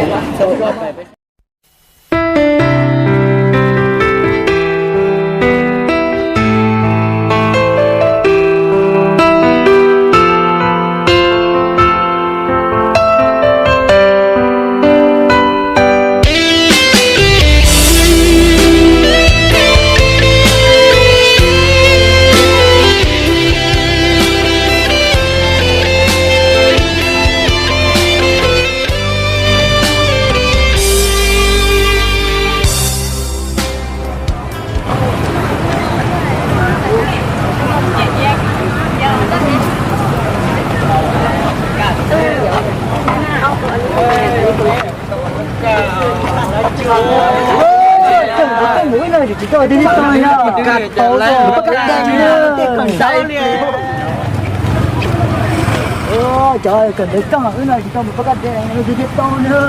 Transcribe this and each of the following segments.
Cov kawm ntawv kaj wb no tsis tau mus pab kaj dej, thiaj tau na.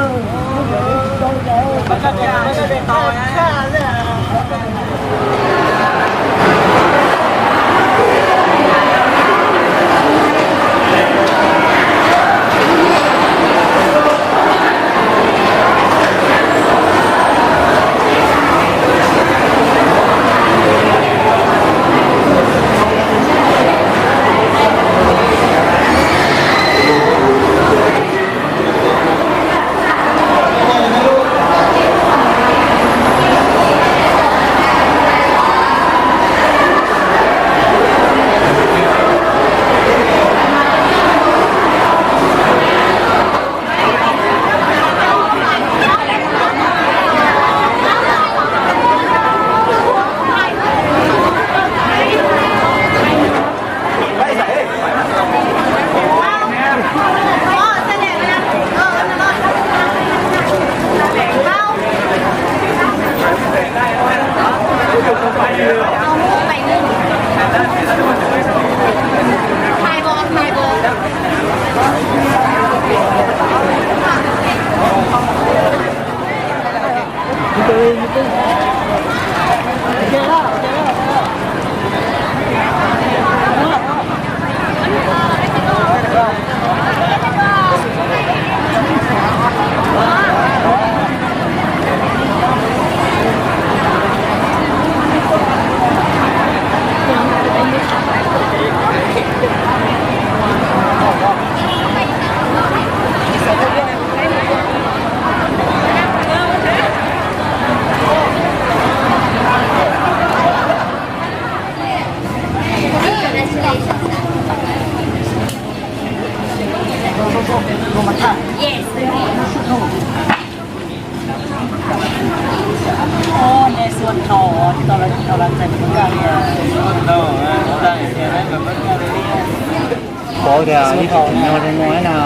Pov tias ib tug no no na,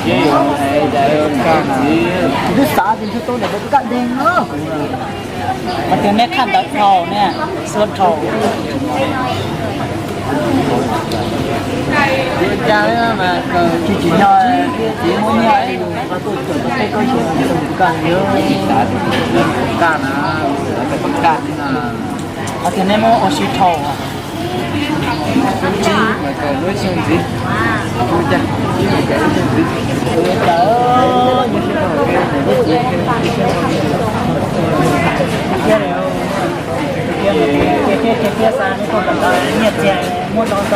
ib tug no, tus twb xav tias ntshe tau ntawm pov kaj dej no. Hos tias nej qhaj ntawv dhau ne, xuab dhau. Tsis tsis yog txiv muab nyiaj, tuaj cawm tej koj xyoo kaj, kaj na, kaj na. Hos tias nej muab ua si dhau. Nyiaj txiag muab tau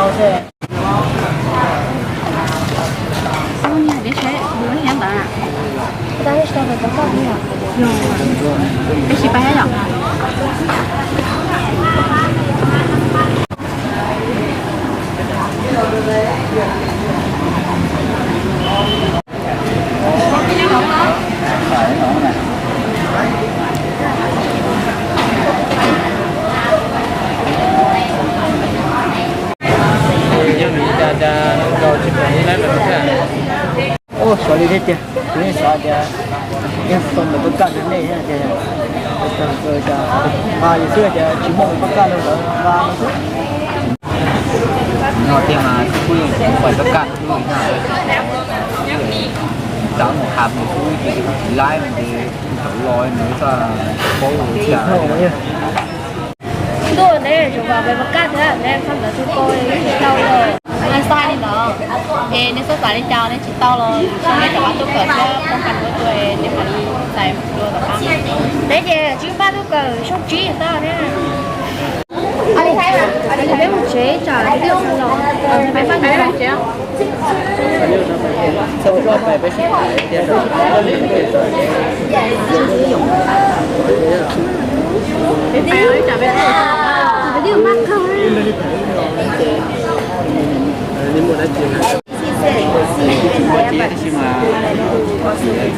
ntau xwb. Ua xyov li thiab tiag, kuv yeej xav tias yeej tau ntawm pov kaj rau nej tias, nqa yus xwb tias tsis muaj ntawm pov kaj rau lawv nqa xwb. No tiag mas kuj yeej tsis muaj pov kaj xwb na. Txawm mus ham nws xwb ces tsis laib nws, thaum los nws txoj paub li cas. Ntuj, neb tsuas vam pov kaj thiab neb txhob ntawd tub koj tsis tau los. Sai li ntawd. Es nej xav xav li cas nej tsis tau los neb rov qab tuaj kawm thiab poob kas ua dua es neb mam li txais dua tom qab. Peb ces tsis pab tuaj kawm xyoo tsib tau thiab. Peb mus tsev tsam twb los, peb pab mus tsev. Ua tsev tab sis mas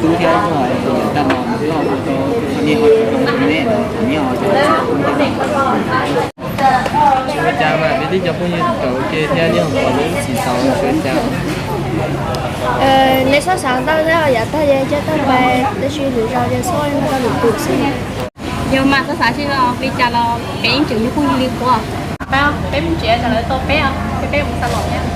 tub thiab yawm tag los mus loj ua rau niag ho tsis zoo ne, niag ho tsis zoo. Tsis ua cas mas peb tib cov phooj ywg tau ua ke thiab niag ho pom lub txim tau tsis ua cas. Nej txhob xav ntau thiab, yav tag yog coj tau pais tab sis lwm zaus ces txhob ua tau lwm tus xwb. Yog mas txhob xav seb li cas los peb yeej tseem yog phooj ywg li qub. Peb mus tsev tsam lawv tau peb, peb mus xa los thiab.